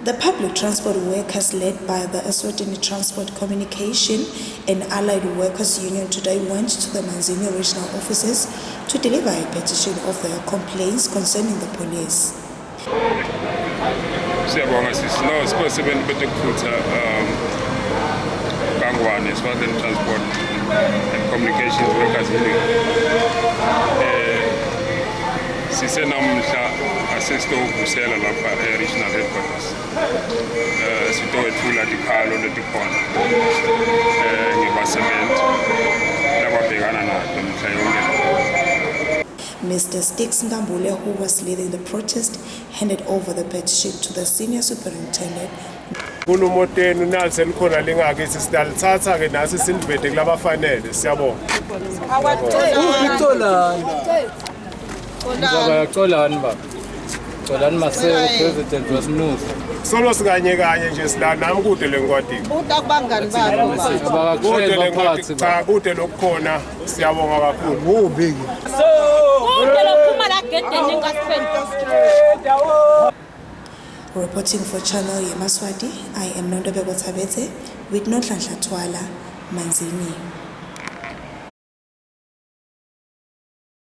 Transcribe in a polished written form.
The public transport workers, led by the Eswatini Transport Communication and Allied Workers Union, today went to the Manzini regional offices to deliver a petition of their complaints concerning the police. Siyabonga sisi. No, sibasebenti betekutfutsa kangwane, Swaziland Transport and Communications Workers Union. Sisenamhla asesitowuvusela lapha e-regional headquarters. Sitowetfula tikhalo letikhona ngebasebenti lababhekana nato mihla yonke. Mr. Stix Ngambule, who was leading the protest, handed over the petition to the senior superintendent. Nkulumo tenu nali selikhona lingakithi, sidalithatha-ke nasi silivete kulabafanele. Siyabonga. Uxolani. Baba yaxolani baba. Xolani Maseko, president wasinusa. Solo sikanye kanye nje sila nami kude le nkwatini. Uta kubangani bakho baba. Kude Abakakushayeli le nkwati baphathi cha baba. Kude lokukhona. Siyabonga kakhulu. Kude lokuphuma la gedeni engasiphenduli. Reporting for Channel Yemaswati, I am Nondobeko Thabethe with Nonhlanhla Twala, Manzini.